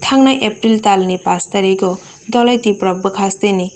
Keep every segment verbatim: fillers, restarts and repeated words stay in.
Thangnai April talni pash tarigo Dolai Tripura bwkhasteni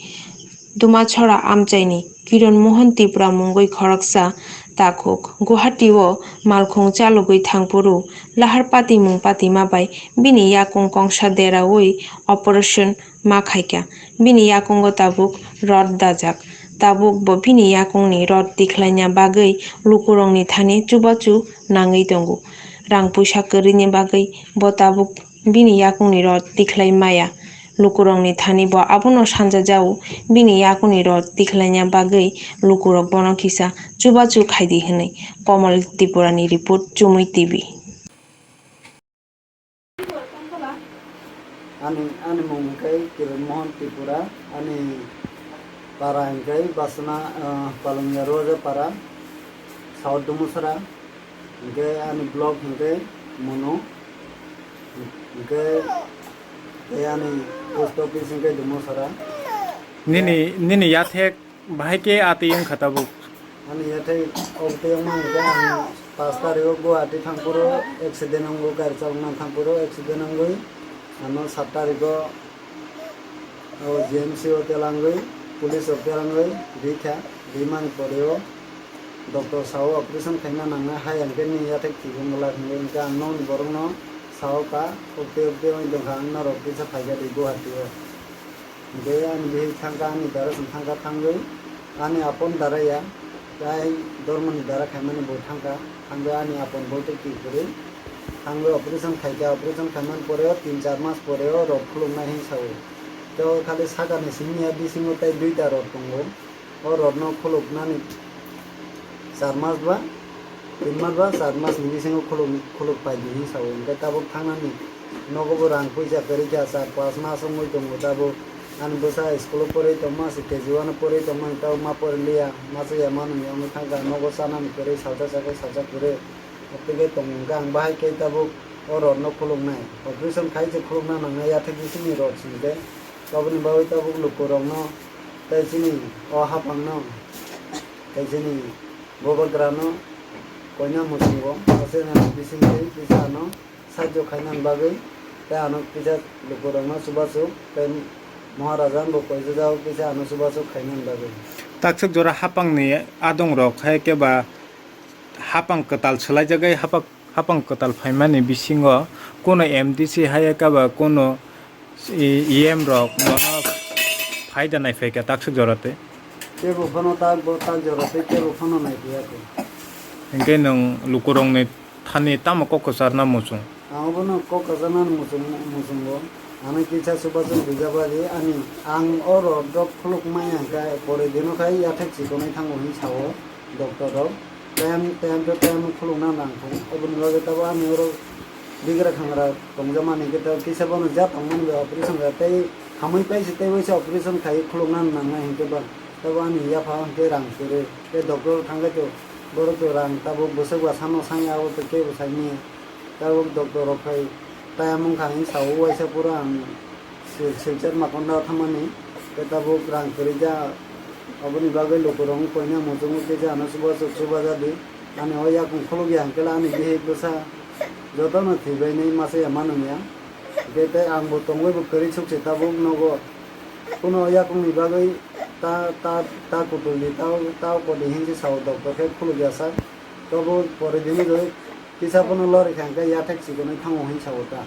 Dumachora amchaini Kiron Mohan Tripura mungwi khoroksa takhuk Guwahati-o malkhung chalogwi thangphuru lahar patimung patima bai bini yakung kongsa deraui operation ma khaikha. Bini yakungo tabuk rot dajak. Tabuk bo bini yakungni rot tikhlaina bagwi lukurokni thani chubachu nangwi tongo. Rang puisa kwrwini bagwi bo tabuk bini yakungni rot tikhlai maya. Lukurokni thani bo abono sanjajao bini yakungni rot tikhlaina bagwi lukurok bono kisa chubachu khaidi hwnwi. Komol Tripurani report, Chumui T V. Ani, ani mung hwnkhe Kiran Mohan Tripura, ani para hwnkhe Basana, ah, Palangya Roja para, South Dumusara, hwnkhe ani block hwnkhe Munu, hwnkhe tei ani post office hwnkhe Dumusara. Nini, nini yathek Bahai khe atwi wngkha tabuk. Ani yathai obotwi wngma hwnkhe ang pash tarigo Guwahati thangphuru accident wngo, gari chalokna thangphuru accident wngwi ano sat tarigo o G M C o telangwi police rok telangwi rikha, rimani pore o doctor sao operation khaina nangnai hai hwnkhe nini yathai thik wngwlak hwnwi hwnkhe ang nokni borokno sao ka obotwi obotwi wngwi tongkha ang norok kisa phaikha di Guwahati o. Hwnkhe ani bihik thangkha, ani dara chwng thangkha, thangwi ani apon dara ya, tai dormoni dara khaimani bo thangkha, thangwi ani apon bo tei ki kwrwi thangwi operation khaikha, operation khaimani pore o tin char mas pore o rot khuluknai hwn sao. Tei o khali sakani simi ya, bisingo tei duita rot tongo, o rotno khuluknani char mas ba tin mas ba char mas ni bisingo khuluk, khuluk pai di hwn sao. Hwnkhe tabuk thangnani nogo bo rang puisa kwrwi kha, char pas mas wngwi tongo tabuk. Ani bwsa school o porwi tongma se K G one o porwi tongmani tabuk ma poriliya, ma chaya ma nungya wngwi thangkha, nogo chanani kwrwi salsa chakhe salsa kwrwi. Tei khe tongo hwnkhe ang bahai khe tabuk o rotno khuluknai. Operation khai se khulukna nangnai yathek bisingni rot singkhe. Aboni bagwi tabuk lukurokno tei chini o haphangno tei chini bubagrano koina muchungo, o channel ni bisingtwi kisa ano sahajyo khainani bagwi tei ano kisa lukurokno chubachu tei Maharaja bo koijajao kisa ano chubachu khainani bagwi. Taksuk jora haphangni adongrok hai khe ba haphang kwtal swlaijagwi haphang, haphang kwtal phaimani bisingo kuno M D C hai khe ba kuno E M rok bono phaida naiphaikha taksuk jora tei. Kebo phano tak bo tak jora tei kebo phano naiphiya khe. Hinkhe nwng lukurokni thani tamo kok kwcharna muchung? Ang obono kok kwcharnani muchung, muchungo. Ano kisa chubachu rijabadi ani ang o rot rok khuluk manya hinkhe pore dino khai yathek chikonwi thango hin sao doctor rok. Time, time to time khulukna nang thung. Oboni bagwi tabo ani oro bigra khangra tongjakmani hinkhe tei kisa bono ja tongmani bai operation kha tei hamwi paisa tei waisa operation khai khulukna nangnai hinkhe ba tabo ani yapha hinkhe rang kwrwi tei doctor thangkhe to borok to rang tabuk bwswk ba sano sanya abo to kebo saimanya. Tabuk doctor rok khai tayamung kha hwn sao waisa pura ang sil-, silchar makonda thamani tei tabuk rang kwrwi ja. Aboni bagwi lukurok wng koina muchungo kisa ano chubachu chubajadi. Ani o yakung khulukya hwnkhe ani bihik bwsa jotono thwibainai masa ya manwngya. Tei, tei ang bo tongwi bo kwrwi sukse tabuk nogo. Kuno o yakungni bagwi ta, ta, ta kutuldi tao, tao kodi hinsi sao doctor khe khulukya sak. Tobo pore dini joi kisa phano lori kha hwnkhe yathek chikonwi thango hin sao ta.